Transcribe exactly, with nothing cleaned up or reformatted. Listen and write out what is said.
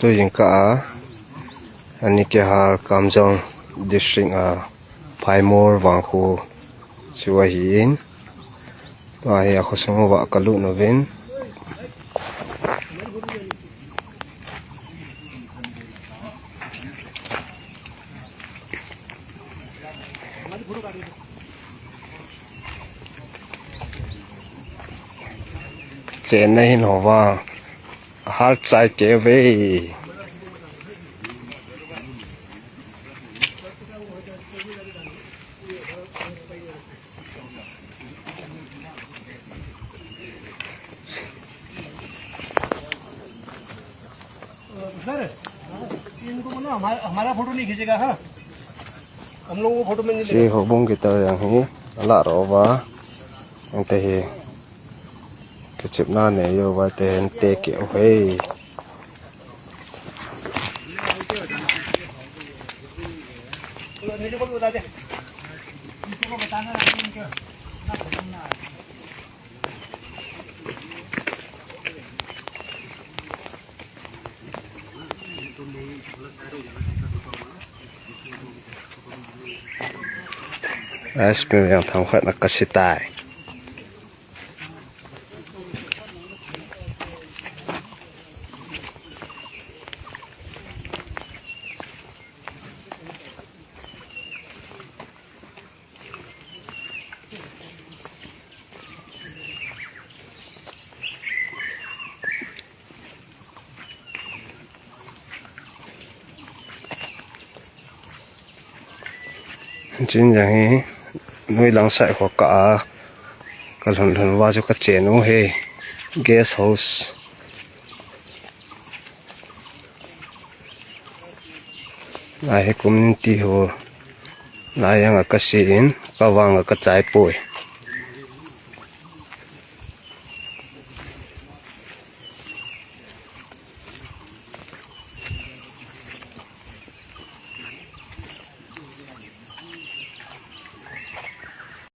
Tujingkah a, ani kihal Kamjong District a Phaimol vangkho chu ahin. Tua hi akhosung uva kalut uvin. Chenna hin hova. Ahal chai kei ve. Sir, इनको बोलो, हमारा, हमारा फोटो नहीं खींचेगा, हाँ? हम लोगों को फोटो में नहीं लेगा। Houbung guitar jong hi, ala ro va. Ante hi. Kichepna nei uva te hin te keu ve. Rice mill jong themkhat na kase tai. Chin jong hi, noi lang side kho kah a, kalhun lhun uva chu kachen u hi, guest house. Lai hi community hall. Lai jong a kase in, kavang a kachai poi.